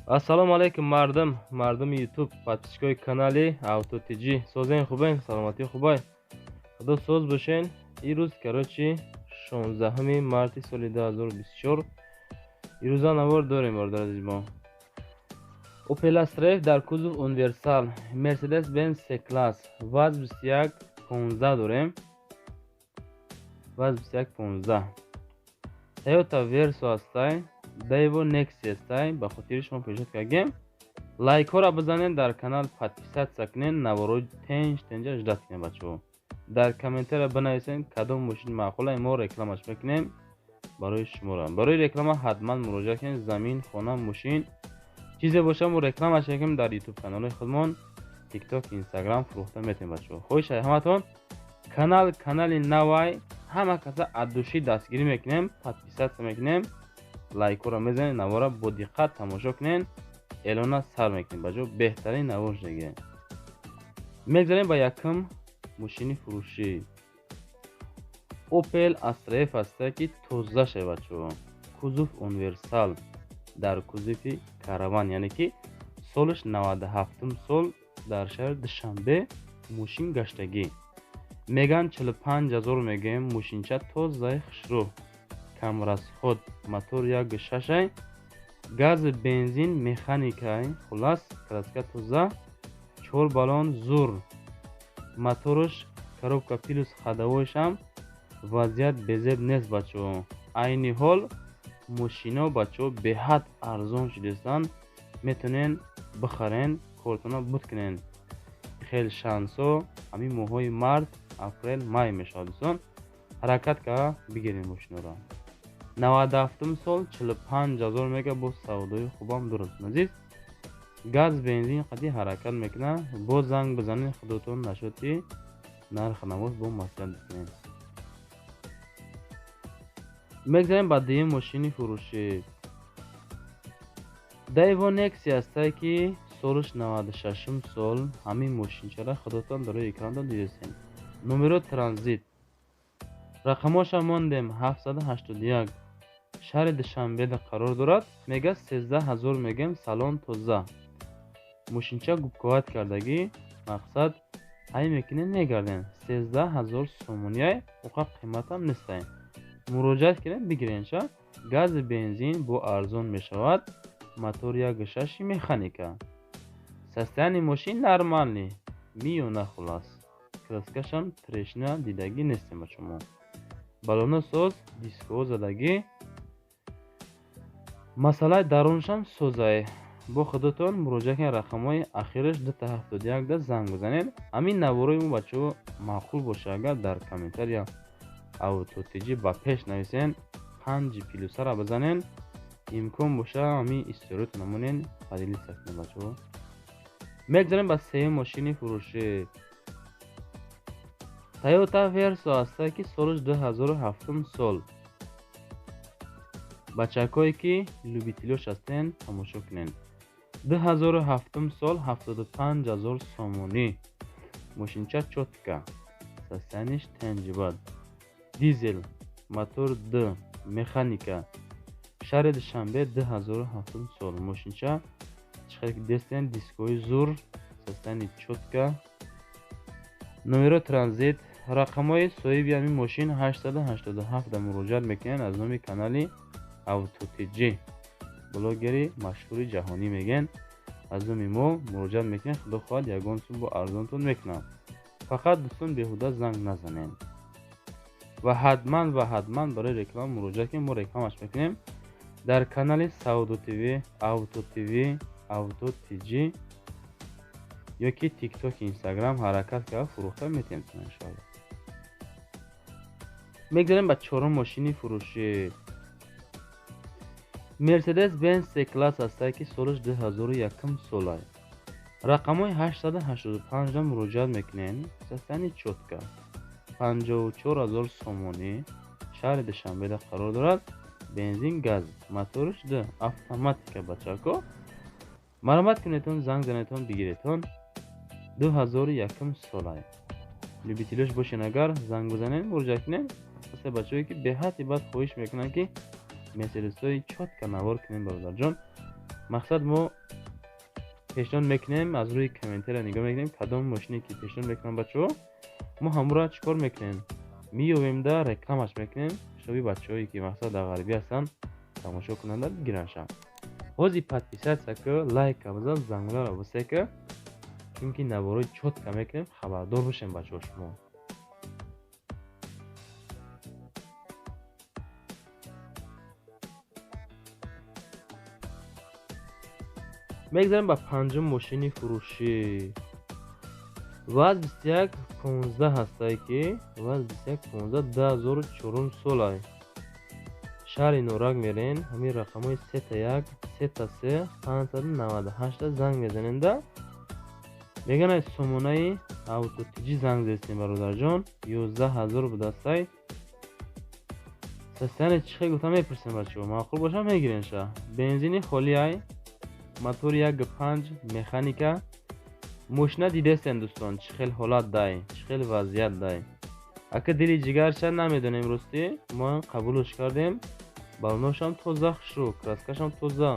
Ассалому алайкум, мардум, мардуми Ютуб, подписчикои канали Авто ТЖ. Созен, хубен, саломатӣ хубай, худо соз бошен. Ирӯз, короче, 16 марти соли 2024, ирӯза навор дорем, бародар азиз мо. Opel Astra дар кузов универсал, Mercedes Benz C класс, ВАЗ 2115 дорем, ВАЗ 2115, Toyota Verso ҳастай, Daewoo Nexia ҳастай. Ба хотири шумо пешниҳод кардем. Лайкҳоро бизанед, дар канал подписаться кунед, наворои тенҷ тенҷа ждать кунед, бачаҳо. Дар комментария бинависед, кадом мошин маъқула, мо рекламаш мекунем барои шуморо. Барои реклама ҳатман муроҷиат кунед. Замин, хона, мошин, чизе боша, мо рекламаш мекунем дар Ютуб каналҳои худмон, Тикток, Инстаграм, фурӯхта метавонем, бачаҳо. Хоҳиш ҳаматон, канал канали навай, ҳама каса от души дастгирӣ мекунем, подписаться мекунем, лайкҳоро мезанед, навора бо диққат тамошо кунед. Эълона сар мекунем, бачаҳо, беҳтарин навор шудагӣ. Мегзарем ба якум мошини фурӯшӣ. Opel Astra F ҳаста, ки тоза шава, бачаҳо, кузов универсал, дар кузови караван, яъне ки солаш 97 сол, дар шаҳри Душанбе мошин гаштагӣ. Меган 45 000 мегӯем. Мошинча тозаи хушрӯ, камрасход, мотор як шашай, газ, бензин, механикай. Хуллас, краска тоза, чор баллон зур, моторш коробка плюс ходовойшам вазъият безеб нест, бачаҳо. Айни ҳол мошино, бачаҳо, беҳад арзон шудастанд, метавонен бихарен, кортона буд кунен. Хел шансо ҳамин моҳҳои март, апрел, май мешавад. Дӯстон, ҳаракат карда бигирем мошиноро. 97 сол, 45 000 мега, бо савдои хубам дорад, азиз. Газ, бензин қади ҳаракат мекунад. Боз занг бизанед худотон, нашоти нарх навоз бо маслиҳат бикунед. Мегзарем ба дуюм мошини фурӯшӣ. Daewoo Nexia ҳастае, ки солаш 96 сол. Ҳамин мошинчара худотон дар рӯи экрантон дидастем. Номеро транзит, рақамоша мондем, 781, шаҳри Душанбеда қарор дорад. Мега 13 000 мегӯем. Салон тоза, мошинча губковать кардагӣ, мақсад ҳай мекунем, мегардем. 13 000 сомонияй, уқа қиматам нестай. Муроҷиат кунед, бигиренша. Гази, бензин бо арзон мешавад, мотор як шаши, механика. Состояние мошин нормальный, миёна, хуллас, краскашам трещина дидагӣ нестем ба шумо. Баллоно соз, дискҳо задагӣ, масъалаи даруншам созай. Бо худотон муроҷиат кунед, рақамҳои ахираш 271 да занг бизанед. Ҳамин наворои мо, бачаҳо, маъқул боша агар, дар комментария «Авто ТЖ ба пеш» нависен, панҷи плюсара бизанен, имкон боша, ҳамин историётона монен, поделиться кунед, бачаҳо. Мегзарем ба сеюм мошини фурӯшӣ. Toyota Verso ҳаста, ки солаш 2007 сол. Бачакҳое ки любителёш ҳастен, тамошо кунед. 2007 сол, 75 000 сомонӣ. Мошинча чётко, состояниеш тенҷибад, дизел, мотор д, механика, шаҳри Душанбе, 2007 сол. Мошинча чихел ки дестен, дискҳои зур, состояние чётко, номеро транзит, рақамҳои соҳиби ҳамин мошин 887 да муроҷиат мекунед. Аз номи канали Авто ТЖ, блогери машҳури ҷаҳонӣ мегӯянд, аз номи мо муроҷиат мекунед. Худо хоҳад, ягон сум бо арзонтон мекунам. Фақат, дӯстон, беҳуда занг назанед ва ҳатман ва ҳатман барои реклама муроҷиат кунед. Мо рекламаш мекунем дар канали Савдо ТВ, Авто ТВ, Авто ТЖ ёки Тикток, Инстаграм. Ҳаракат карда фурӯхта метавонем, иншоалло. Мегзарем ба чорум мошини фурӯшӣ. Мерседес Бенз С класс ҳастае, ки солаш 2001 солай. Рақамҳои 885 да муроҷиат мекунем. Состояние чётко, 54 000 сомонӣ, шаҳри Душанбеда қарор дорад, бензин, газ, моторш д, автоматика. Бачако, марҳамат кунедтон, занг занедтон, бигиредтон. 2001 солай. Любителёш бошен агар, занг бизанед, муроҷиат кунед. Аста бачаҳое ки беҳадди бад хоҳиш мекунанд, ки мерседесҳои чётко навор кунем, бародарҷон. Мақсад мо пешниҳод мекунем, аз рӯи комментария нигоҳ мекунем, кадом мошине ки пешниҳод мекунам бачаҳо, мо ҳамура чӣ кор мекунем? Меёвем да рекламаш мекунем, шоби бачаҳое ки мақсад дар ғарбӣ ҳастанд тамошо кунанда бигиранша. Ҳозир подписаться ка, лайка бизан, зангуларо бисека, чунки наворои чётко мекунем, хабардор бошем бачаҳо шумо. Мегзарем ба панҷум мошини фурӯшӣ. ВАЗ 2115 ҳастае ки ВАЗ 2115 2004 солай. Шаҳри Норак мерен, ҳамин рақамҳои 3-1, 3-3, 598 занг мезанем да. Мегӯянд аз сомонаи Автотиҷи занг зестем бародарҷон, 11000 будастай. Состояние чӣ хел гуфта мепурсем бачаҳо, маъқул боша мегирен ша. Бензини холиай, мотори 1.5 механика. Мошина дидестем дӯстон, чӣ хел ҳолат дай, чӣ хел вазъият дай. Ака дили ҷигарша намедонем ростӣ, мо қабулш кардем. Балоношам тоза, хушрӯ, краскашам тоза.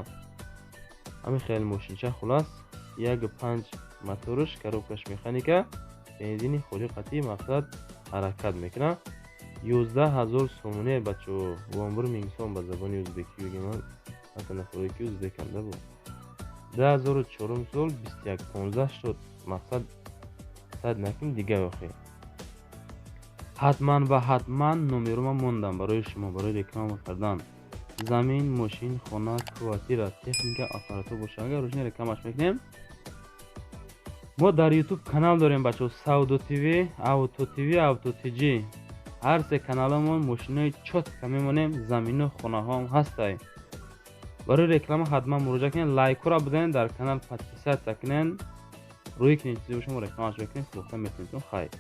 Ҳамин хел мошинча хулас, 1.5 моторш, коробкаш механика, бензини холи қатъи мақсад ҳаракат мекунад. 11000 сомонӣ бачаҳо, 11 миң сом ба забони ӯзбекӣ бигем, ҳатто нафаре ки ӯзбеканда буд. 2004 сол 2115 шуд, мақсад сад накун дига охи. Ҳатман ва ҳатман номерома мондам барои шумо, барои реклама кардан. Замин, мошин, хона, квартира, техника, аппаратҳо боша, агар рӯшни рекламаш мекунем. Мо дар YouTube канал дорем бачаҳо, Савдо ТВ, Авто ТВ, Авто ТЖ. Ҳар се каналамон мошинои чётко мемонем, замину хонаҳоам ҳастай. Барои реклама ҳатман муроҷиат кунед, лайкҳоро бизанед, дар канал подписаться кунед, рӯи кунед чизе боша мо рекламаш мекунем, фурӯхта метавонед. Хайр.